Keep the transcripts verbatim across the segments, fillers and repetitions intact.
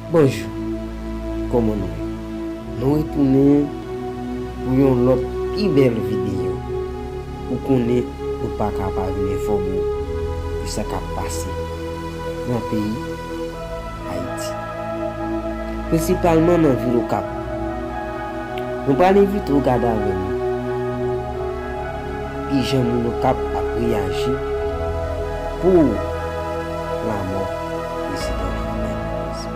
Bonjou, kòman nou ye? Nou retounen pou yon lòt pi bèl videyo. Ou konnen nou pa ka pa vin enfòme w de sa k ap pase nan peyi Ayiti, prensipalman nan vil Okap. Nou pral envite w gade avè nou kijan moun Okap ap reyaji pou lanmò prezidan Jovenel Moïse.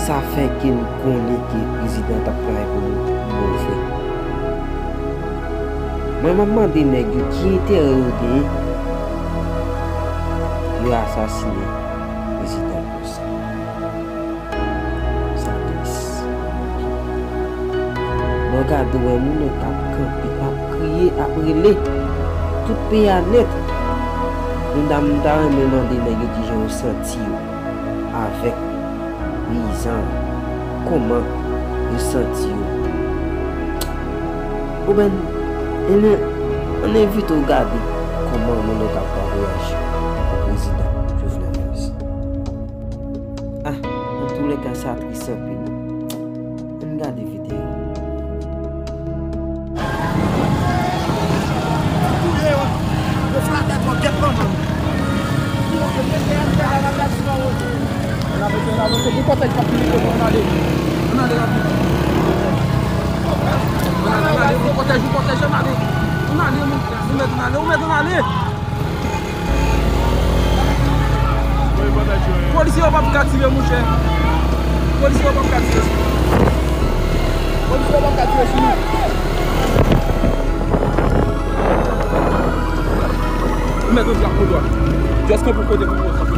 Sa fè ke nou konnen ke prezidan t ap travay pou nou bon vre. Mwen, m ap mande nèg yo ki enterè yo genyen pou yo asasinen prezidan konsa. Sa tris. Lè w gade, w wè moun nan k ap kanpe, ap kriye, ap rele. Tout peyi a nèt. Nou ta, m ta renmen mande nèg yo kijan yo santi yo avèk peyizan an. Kòman yo santi yo? Oben, ann, ann envite w gade kòman moun nan k ap reyaji pou prezidan Jovenel Moïse. Ah, antoulèka, sa tris anpil. Ann gade videyo. Touye yo, yo flatè twòp, gèt manman. Ann avanse, ann avanse, gon kòtèj k ap vini kote, ann ale. Ann ale rapid. Ann ale, ann ale, gon kòtèj, gon kòtèj, ann ale. Ann ale, mon frè, ou mèt ann ale, ou mèt ann ale. Polisye yo p ap ka tire, monchè. Polisye yo p ap ka tire sou nou. Polisye yo p ap ka tire sou nou. Ou mèt antre ak tout dwat. Just kanpe kote pou ou kanpe.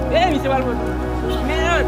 Ey, misye pral moute. Mèd!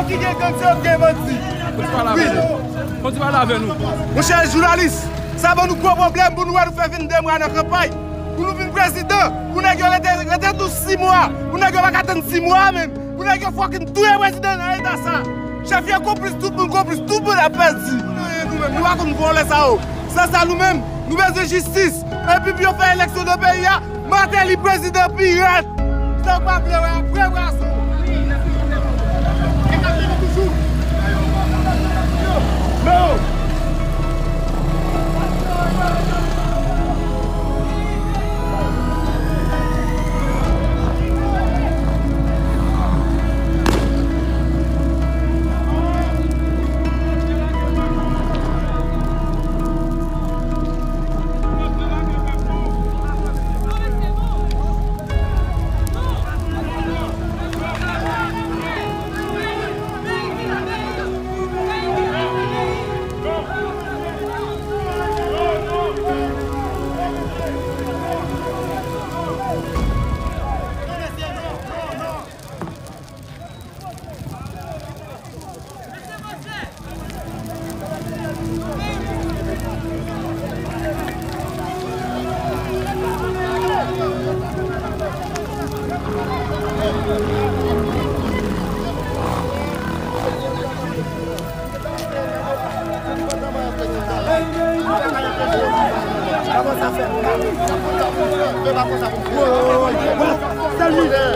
Ki gen gang, se yo ki gen bandi. Kontinye pale avè nou. Kontinye pale avè nou. Monchè jounalis, sa ban nou gwo pwoblèm pou nou wè nou fè venndè mwa nan kanpay. Pou nou vin prezidan, pou nèg yo rete, rete nou sis mwa. Pou nèg yo pa ka tann sis mwa menm. Pou nèg yo fucking touye prezidan nan eta sa. Chèf yo konplis, tout moun konplis, tout moun ap pèdi. Nou pa konn vòlè sa yo. San sa nou menm, nou bezwen jistis. Epi pou yo fè eleksyon nan peyi a, Martelly prezidan pirat. Sa w pa vle wè apre braso. E k ap vini toujou. Non.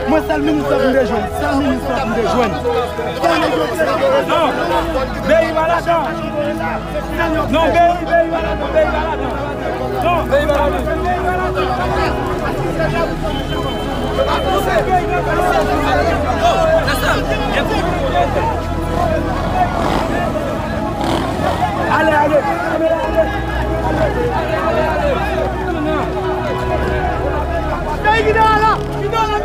Mwen sèl minis la pou m te jwenn. Sèl minis la pou m te jwenn. Non, peyi pa ladan. Non, peyi, peyi pa ladan, peyi pa ladan. Non, peyi pa ladan. Ale, ale, ale, ale. Peyi ki deyò la, ki deyò la.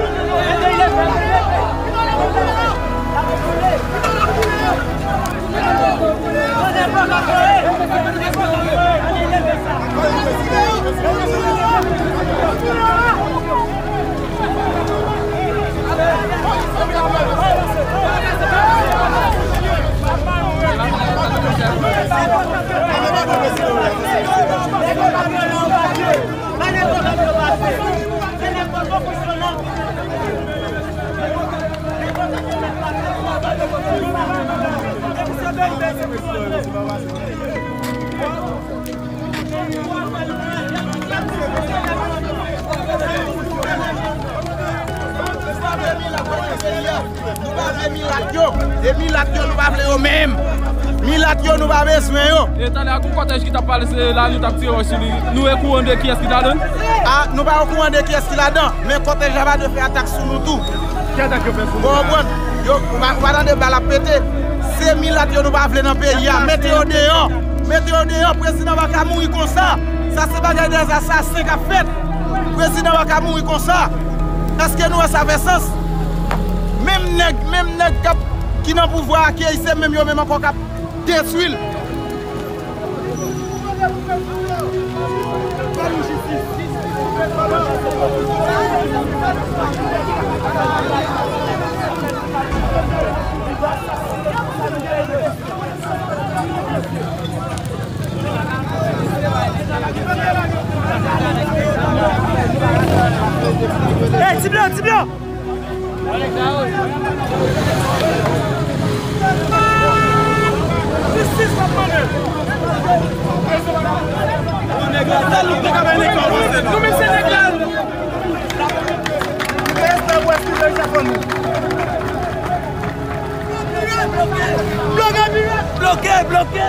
Nou pa vle milat yo. E milat yo, nou pa vle yo menm. Milat yo, nou pa bezwen yo. E talè a, tou kòtèj ki t ap pale, se lari t ap tire wòch sou li. Nou okouran de kiyès ki ladan? A, nou pa okouran de kiyès ki ladan, men kòtèj la pa dwe fè atak sou nou tou. Ki atak yo fè sou nou? Bon, bon, yo, ou pa, ou pa tande bal ap pete. Se milat yo nou pa vle nan peyi a. Mete yo deyò. Mete yo deyò. Prezidan pa ka mouri konsa. Sa se bagay dè asasen k ap fèt. Prezidan pa ka mouri konsa. Èske nou wè sa fè sans? Menm nèg, menm nèg k ap, ki nan pouvwa a, ki se menm yo menm ankò k ap detwi l. Hey, ti blan, ti blan! Jistis n ap mande. Nou menm se nèg la. Bloke, bloke. Bloke, bloke.